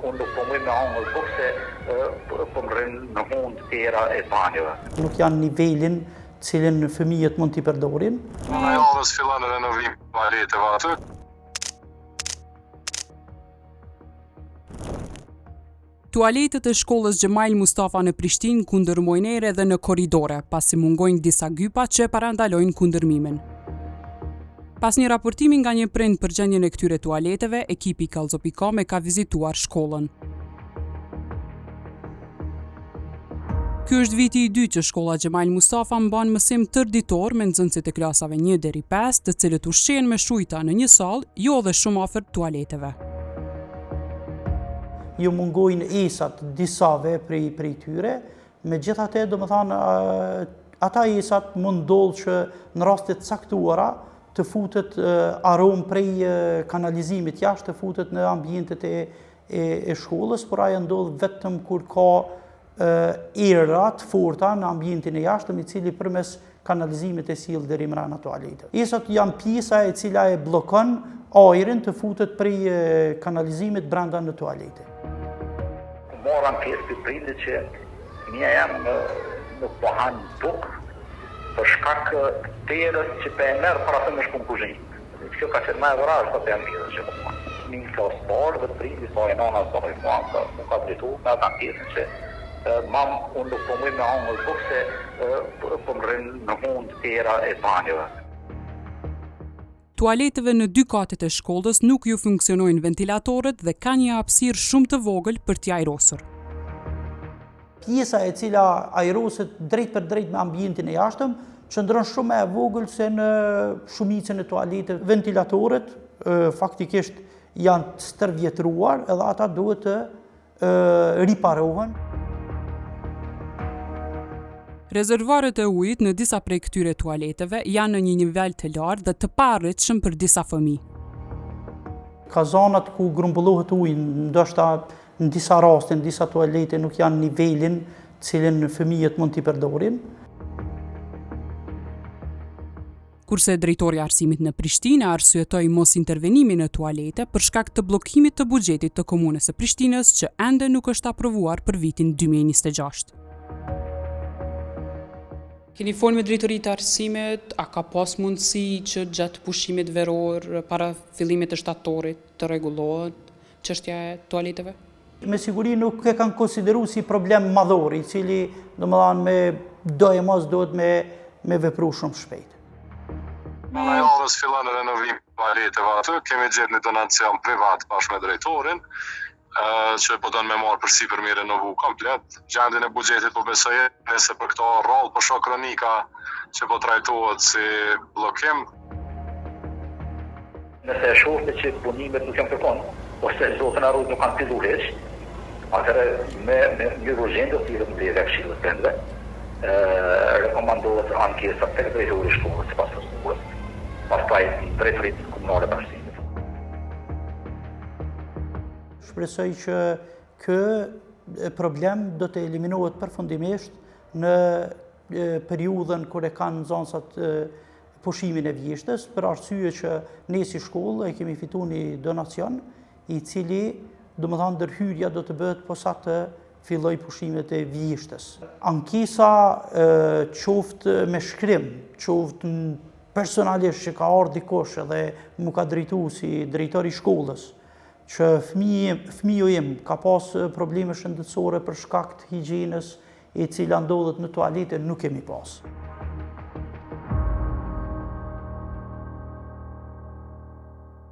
Unë nuk po muj me hongër bukë se po më rrin në hundë era e banjove. Nuk janë nivelin cilin fëmijët mund t'i përdorin. Puna e javës fillon renovimi i tualeteve aty. Tualetet e shkollës Xhemajl Mustafa në Prishtinë kundërmojnë erë edhe në korridore, pasi mungojnë disa gypa që e parandalojnë kundërmimin. Pas një raportimi nga një prind për gjendjen e këtyre tualeteve, ekipi i Kallxo.com e ka vizituar shkollën. Ky është viti i dytë që shkolla Xhemajl Mustafa mban mësim tërëditor me nxënësit e klasave 1 deri 5, të cilët ushqehen me shujta në një sallë, jo dhe shumë afër tualeteve. Ju mungojnë esat disave prej, prej tyre, megjithatë, domethanë, ata esat mund ndodhë që në raste të caktuara të futet aromë prej kanalizimit jashtë, të futet në ambientet e, e, e shkollës, por ajo ndodh vetëm kur ka era të forta në ambientin e jashtëm, i cili përmes kanalizimit e sjell deri mrena tualetit. Esat janë pjesa e cila e bllokon ajrin të futet prej kanalizimit brenda në tualete. Mora ankesë prej prindit që fëmija jem nuk po han bukë për shkak të erës që po e merr para se me shku në kuzhinë. Kjo ka qenë ma e vrazhda prej ankesës që kam marrë. Fëmijë në klasë të parë dhe prindi i saj, nana e saj, mua më ka, m'u ka drejtu me atë ankesën që mam unë nuk po muj me hangër bukë se po më rrin në hundë era e banjove. Tualeteve në dy katet e shkollës nuk ju funksionojnë ventilatorët dhe ka një hapësirë shumë të vogël për t'i ajrosur. Pjesa e cila ajroset drejtpërdrejt me ambientin e jashtëm, qëndron shumë më e vogël se në shumicën e tualeteve. Ventilatorët faktikisht janë të stërvjetruar edhe ata duhet të riparohen. Rezervuarët e ujit në disa prej këtyre tualeteve janë në një nivel të lartë dhe të paarritshëm për disa fëmijë. Kazanat ku grumbullohet uji, ndoshta Në disa raste, në disa tualete nuk janë nivelin cilin fëmijët mund t'i përdorin. Kurse drejtori i arsimit në Prishtinë e arsyetoi mosintervenimin në tualete për shkak të bllokimit të buxhetit të Komunës së Prishtinës që ende nuk është aprovuar për vitin 2026. Keni folë me drejtori të arsimit, a ka pas mundësi që gjatë pushimit veror para fillimit të shtatorit të rregullohet çështja e tualeteve? Me siguri nuk e kanë konsideru si problem madhor, i cili, domethanë, me doemos duhet me, me vepru shumë shpejt. Puna e javës fillon renovimi i tualeteve aty, kemi gjetë një donacion privat bashkë me drejtorin, që po don me marrë përsipër me renovu komplet. Gjendjen e buxhetit po besoj nëse për këto rrallë po shoh kronika që po trajtohet si bllokim. Nëse e shohim që punimet nuk janë kërkun, ose Zoti na rujt nuk kanë fillu hiç, atëherë me me mënyrë urgjente thirret mbledhja e Këshillit të Prindërve, rekomandohet ankesa tek drejtori i shkollës sipas procedurës, pastaj në drejtorinë komunale të arsimit. Shpresoj që ky problem do të eliminohet përfundimisht në periudhën kur e kanë nxënësat pushimin e vjeshtës, për arsye që ne si shkollë e kemi fitu një donacion, i cili, domethanë, ndërhyrja do të bëhet posa të filloj pushimet e vjeshtës. Ankesa qoftë me shkrim, qoftë personalisht që ka ardhë dikush edhe m'u ka drejtu si drejtor i shkollës, që fëmiju im ka pas probleme shëndetësore për shkak të higjienës e cila ndodhet në tualete, nuk kemi pas.